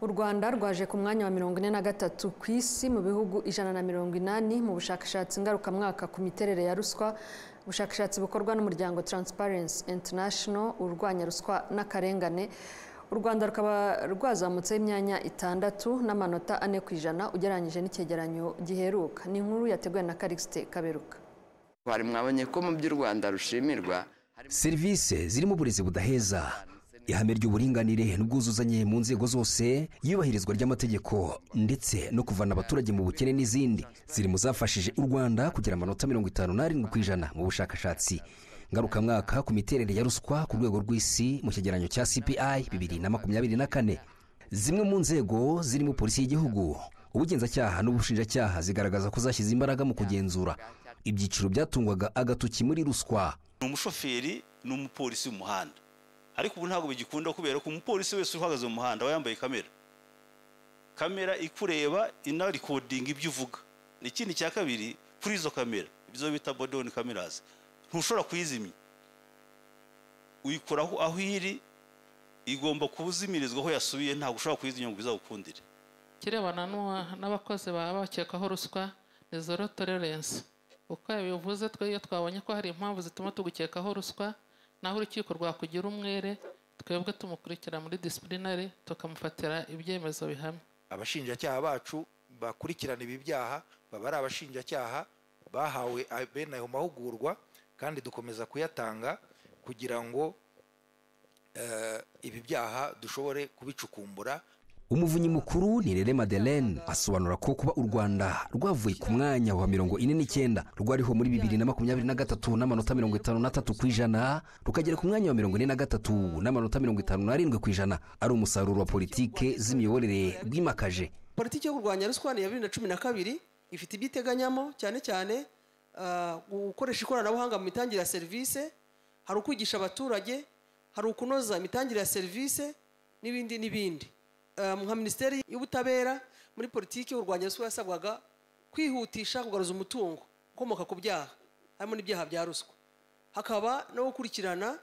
U Rwanda rwaje ku mwanya wa 43 ku isi mu bihugu 180 mu bushakashatsi ngarukamwaka ku miterere ya ruswa, ubushakashatsi bukorwa n'umuryango Transparency International urwanya ruswa n'akarengane. U Rwanda rukaba rwazamutseho imyanya 6 n'amanota 4% ugereranyije n'icyegeranyo giheruka. Ni inkuru yateguwe na Calixte Kaberuka. Hari mwabonye ko mu by'u Rwanda rushimirwa serivisi zirimo uburezi budaheza, ihame ry'uburinganire n'ubwuzuzanye mu nzego zose, iyubahirizwa ry'amategeko ndetse no kuvana abaturage mu bukene n'izindi ziri mu zafashije u Rwanda kugira amanota 57% mu bushakashatsi ngarukamwaka ku miterere ya ruswa ku rwego rw'isi mu cyegeranyo cya CPI 2024. Zimwe mu nzego zirimo polisi y'igihugu, ubugenzacyaha n'ubushinjacyaha zigaragaza ko zashyize imbaraga mu kugenzura ibyiciro byatungwaga agatoki muri ruswa. Ni umushoferi n'umupolisi mu muhanda, ariko ubu ntabwo bigikunda kubera ko umupolisi wese uhagaze mu muhanda aba yambaye kamera ikureba inarikodinga ibyo uvuga. Ikindi cya kabiri, kuri izo kamera ibyo bita body on cameras ntushobora kuyizimya, uyikoraho aho iri igomba kubuzimirizwa aho yasubiye, ntabwo ushobora kuyizimya ngo bizagukundire. Kirebana n'abakozi baba bakekaho ruswa ni zero tolerance. Uko yabivuze, twe iyo twabonye ko hari impamvu zituma tugukekaho ruswa, naho urukiko rwakugira umwere, twebwe tumukurikira muri disciplinary tukamufatira ibyemezo bihamye. Abashinjacyaha bacu bakurikirana ibi byaha baba ari abashinjacyaha bahawe bene ayo mahugurwa, kandi dukomeza kuyatanga kugira ngo ibi byaha dushobore kubicukumbura. Umuvunyi mukuru Nirere Madeleine asobanura ko kuba u Rwanda rwavuye ku mwanya wa 49 rwariho muri 2023 n'amanota 53% rukagera ku mwanya wa 43 n'amanota 57% ari umusaruro wa politike z'imiyoborere rwimakaje. Politiki yo kurwanya ruswa ni ya 2012 ifite ibyiteganyamo cyane cyane gukoresha ikoranabuhanga mu mitangire ya serivisi, hari ukwigisha abaturage, hari ukunoza imitangire ya serivisi n'ibindi n'ibindi. Nka Minisiteri y'Ubutabera muri politiki yo kurwanya ruswa yasabwaga kwihutisha kugaruza umutungo ukomoka ku byaha harimo n'ibyaha bya ruswa, hakaba no gukurikirana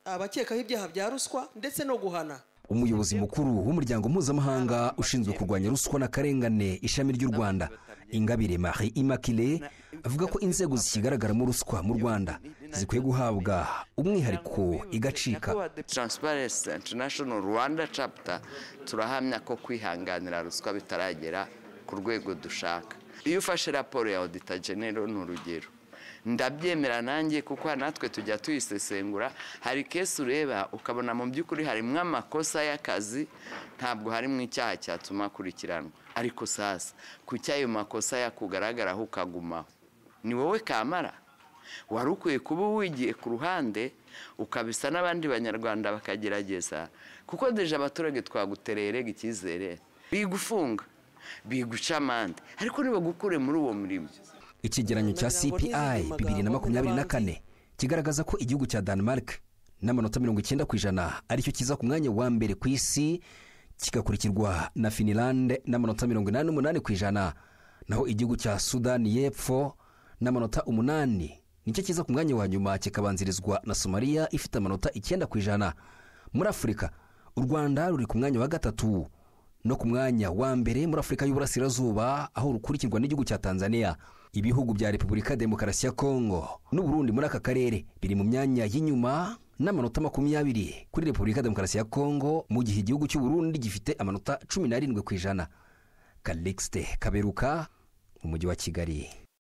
abakekaho ibyaha bya ruswa ndetse no guhana. Umuyobozi mukuru w'umuryango mpuzamahanga ushinzwe kurwanya ruswa n'akarengane ishami ry'u Rwanda, Ingabire Marie Immaculée, avuga ko inzego zikigaragaramo ruswa mu Rwanda zikwiye guhabwa umwihariko igacika. Transparency International Rwanda chapter turahamya ko kwihanganira ruswa bitaragera ku rwego dushaka. Iyo ufashe raporo ya Auditor General ni urugero, ndabyemera nanjye kuko natwe tujya tuyisesengura. Hari case ureba ukabona mu by'ukuri harimo amakosa y'akazi, ntabwo harimo icyaha cyatuma akurikiranwa, ariko sasa kuki ayo makosa yakugaragaraho ukagumaho? Ni wowe kamara wari ukwiye kuba wigiye ku ruhande ukabisa n'abandi banyarwanda bakagerageza, kuko deje abaturage twagutereye icyizere, bigufunga biguca amande, ariko nibagukure muri uwo murimo. Icyegeranyo cya CPI 2024 kigaragaza ko igihugu cya Denmark n'amanota 90% aricyo kiza ku mwanya wa mbere ku isi, kigakurikirwa na Finland n'amanota 88%, naho igihugu cya Sudani y'Epfo n'amanota 8 nicyo kiza ku mwanya wa nyuma, kikabanzirizwa na Somalia ifite amanota 9%. Muri Afurika u Rwanda ruri ku mwanya wa 3 no ku mwanya wa mbere muri Afurika y'Uburasirazuba, aho rukurikirwa n'igihugu cya Tanzania. Ibihugu bya Repubulika Demokarasi ya Kongo n'Uburundi muri aka karere biri mu myanya y'inyuma n'amanota 20 kuri Repubulika Demokarasi ya Kongo, mu gihe igihugu cy'u Burundi gifite amanota 17%. Calixte Kaberuka mu mujyi wa Kigali.